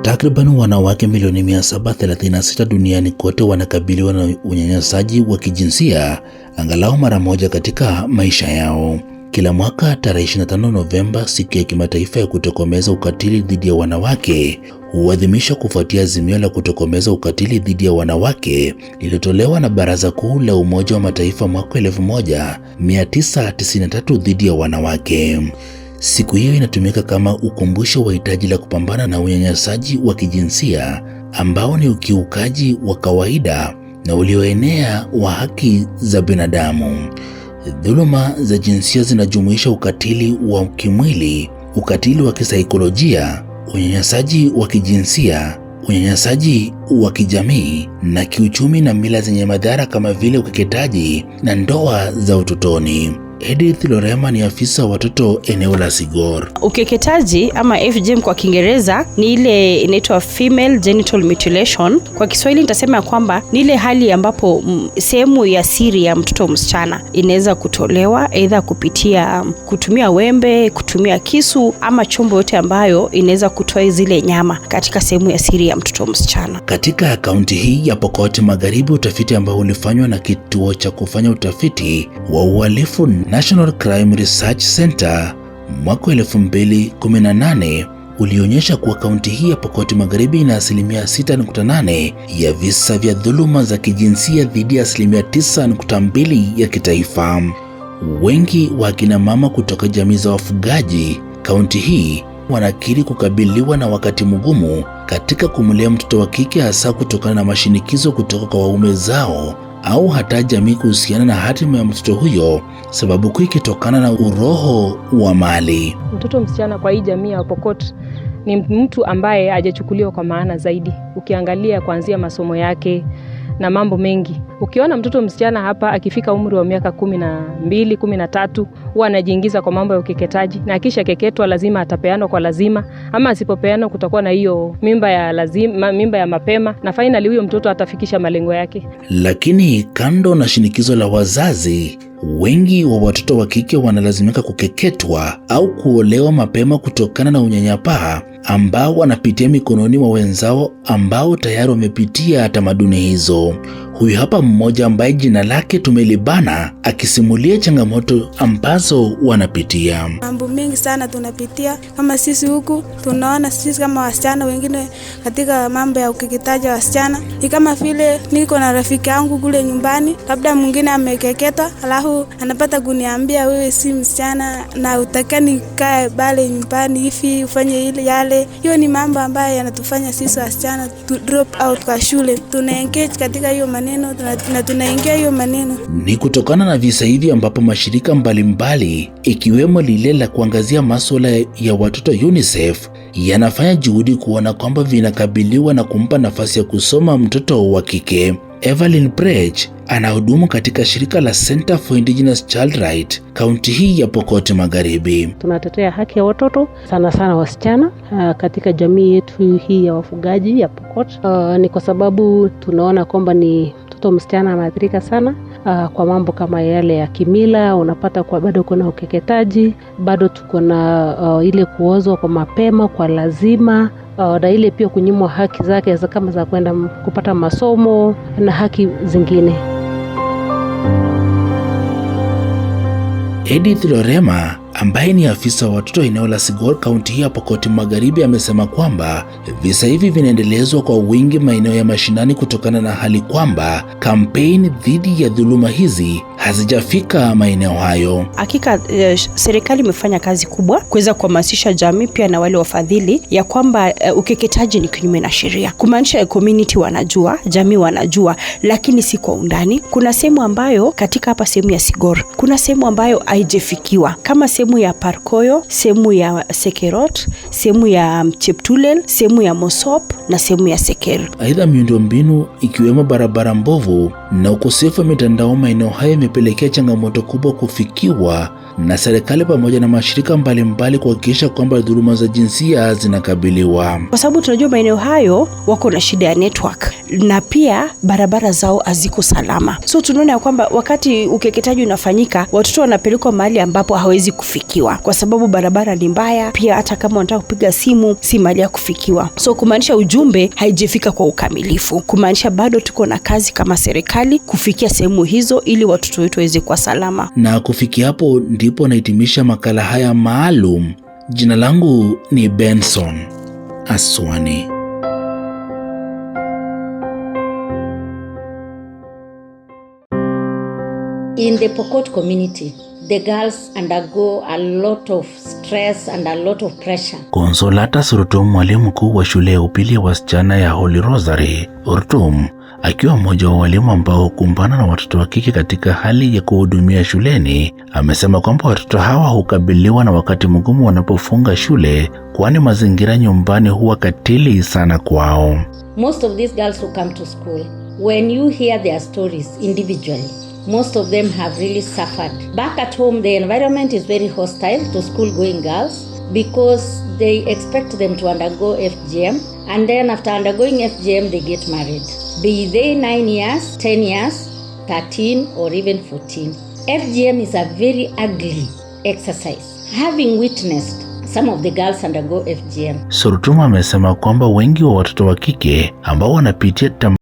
Takriban wanawake milioni 736 duniani kote wanakabiliwa na unyanyasaji wa kijinsia angalau mara moja katika maisha yao. Kila mwaka tarehe 25 Novemba, siku ya kimataifa ya kutokomeza ukatili dhidi ya wanawake huadhimishwa kufuatia azimio la kutokomeza ukatili dhidi ya wanawake lililotolewa na Baraza Kuu la Umoja wa Mataifa mwaka 1993 dhidi ya wanawake. Siku hiyo inatumika kama ukumbusho wa hitaji la kupambana na unyanyasaji wa kijinsia ambao ni ukiukaji wa kawaida na ulioenea wa haki za binadamu. Dhuluma za jinsia zinajumuisha ukatili wa kimwili, ukatili wa kisaikolojia, unyanyasaji wa kijinsia, unyanyasaji wa kijamii na kiuchumi na mila zenye madhara kama vile ukeketaji na ndoa za utotoni. Edith Lorema ni afisa watoto eneo la Sigor. Ukeketaji ama FGM kwa Kiingereza ni ile inaitwa female genital mutilation. Kwa Kiswahili nitasema kwamba ni ile hali ambapo sehemu ya siri ya mtoto msichana inaweza kutolewa aidha kupitia kutumia wembe, kutumia kisu ama chombo yote ambayo inaweza kutoa zile nyama katika sehemu ya siri ya mtoto msichana. Katika kaunti hii ya Pokot Magharibi, utafiti ambao ulifanywa na kituo cha kufanya utafiti wa uhalifu National Crime Research Center mwaka 2018 ulionyesha kuwa kaunti hii ya Pokot Magharibi ina asilimia 6.8 ya visa vya dhuluma za kijinsia dhidi ya asilimia 9.2 ya kitaifa. Wengi wa akina mama kutoka jamii za wafugaji kaunti hii wanakiri kukabiliwa na wakati mgumu katika kumlea mtoto wa kike, hasa kutokana na mashinikizo kutoka kwa waume zao au hata jamii kuhusiana na hatima ya mtoto huyo, sababu kuu ikitokana na uroho wa mali. Mtoto msichana kwa hii jamii ya Pokot ni mtu ambaye hajachukuliwa kwa maana zaidi, ukiangalia kuanzia masomo yake na mambo mengi. Ukiona mtoto msichana hapa akifika umri wa miaka 12, 13 huwa anajiingiza kwa mambo ya ukeketaji, na akisha keketwa lazima atapeanwa kwa lazima, ama asipopeanwa kutakuwa na hiyo mimba ya lazima, mimba ya mapema, na finally huyo mtoto atafikisha malengo yake. Lakini kando na shinikizo la wazazi, wengi wa watoto wa kike wanalazimika kukeketwa au kuolewa mapema kutokana na unyanyapaa ambao wanapitia mikononi mwa wenzao ambao tayari wamepitia tamaduni hizo. Huyu hapa mmoja ambaye jina lake tumelibana akisimulia changamoto ambazo wanapitia. Mambo mengi sana tunapitia kama sisi huku, tunaona sisi kama wasichana wengine katika mambo ya ukeketaji wasichana. Ni kama vile niko na rafiki yangu kule nyumbani, labda mwingine amekeketwa, alafu anapata kuniambia wewe si msichana na utakani kae bale nyumbani hivi ufanye ile yale. Hiyo ni mambo ambayo yanatufanya sisi wasichana tu drop out kwa shule. Tuna engage katika hiyo maneno na tunaingia hiyo maneno. Ni kutokana na visa hivi ambapo mashirika mbalimbali ikiwemo lile la kuangazia masuala ya watoto UNICEF yanafanya juhudi kuona kwamba vinakabiliwa na kumpa nafasi ya kusoma mtoto wa kike. Evelyn Prech anahudumu katika shirika la Center for Indigenous Child Right kaunti hii ya Pokot Magharibi. Tunatetea haki ya watoto sana sana wasichana katika jamii yetu hii ya wafugaji ya Pokot. Ni kwa sababu tunaona kwamba ni mtoto msichana anaathirika sana kwa mambo kama yale ya kimila. Unapata kwa bado kuna ukeketaji, bado tuko na ile kuozwa kwa mapema kwa lazima, na ile pia kunyimwa haki zake kama za kwenda kupata masomo na haki zingine. Edith Lorema ambaye ni afisa wa watoto eneo la Sigor kaunti hii ya Pokot Magharibi amesema kwamba visa hivi vinaendelezwa kwa wingi maeneo ya mashinani kutokana na hali kwamba kampeni dhidi ya dhuluma hizi hazijafika maeneo hayo. Hakika serikali imefanya kazi kubwa kuweza kuhamasisha jamii pia na wale wafadhili ya kwamba ukeketaji ni kinyume na sheria. Kumaanisha community wanajua, jamii wanajua, lakini si kwa undani. Kuna sehemu ambayo katika hapa sehemu ya Sigor, kuna sehemu ambayo haijafikiwa kama sehemu ya Parkoyo, sehemu ya Sekerot, sehemu ya Cheptulel, sehemu ya Mosop na sehemu ya Seker. Aidha, miundombinu ikiwemo barabara mbovu na ukosefu wa mitandao maeneo hayo imepelekea changamoto kubwa kufikiwa na serikali pamoja na mashirika mbalimbali kuhakikisha kwamba dhuluma za jinsia zinakabiliwa. Kwa sababu tunajua maeneo hayo wako na shida ya network na pia barabara zao haziko salama. So tunaona ya kwamba wakati ukeketaji unafanyika, watoto wanapelekwa mahali ambapo hawezi kufikiwa kwa sababu barabara ni mbaya, pia hata kama wanataka kupiga simu si mahali ya kufikiwa. So kumaanisha ujumbe haijafika kwa ukamilifu, kumaanisha bado tuko na kazi kama serikali kufikia sehemu hizo ili watoto wetu waweze kuwa salama. Na kufikia hapo ndipo nahitimisha makala haya maalum. Jina langu ni Benson Aswani. In the Pokot community, the girls undergo a lot of stress and a lot of pressure. Consolata Surutum, mwalimu mkuu wa shule ya upili ya wasichana ya Holy Rosary Ortum, akiwa mmoja wa walimu ambao hukumbana na watoto wa kike katika hali ya kuhudumia shuleni, amesema kwamba watoto hawa hukabiliwa na wakati mgumu wanapofunga shule, kwani mazingira nyumbani huwa katili sana kwao. Most of these girls who come to school, when you hear their stories individually, most of them have really suffered. Back at home, the environment is very hostile to school-going girls because they expect them to undergo FGM, and then after undergoing FGM, they get married. Be they 9 years, 10 years, 13, or even 14. FGM is a very ugly exercise. Having witnessed some of the girls undergo FGM. Surutuma amesema kwamba wengi wa watoto wa kike ambao wanapitia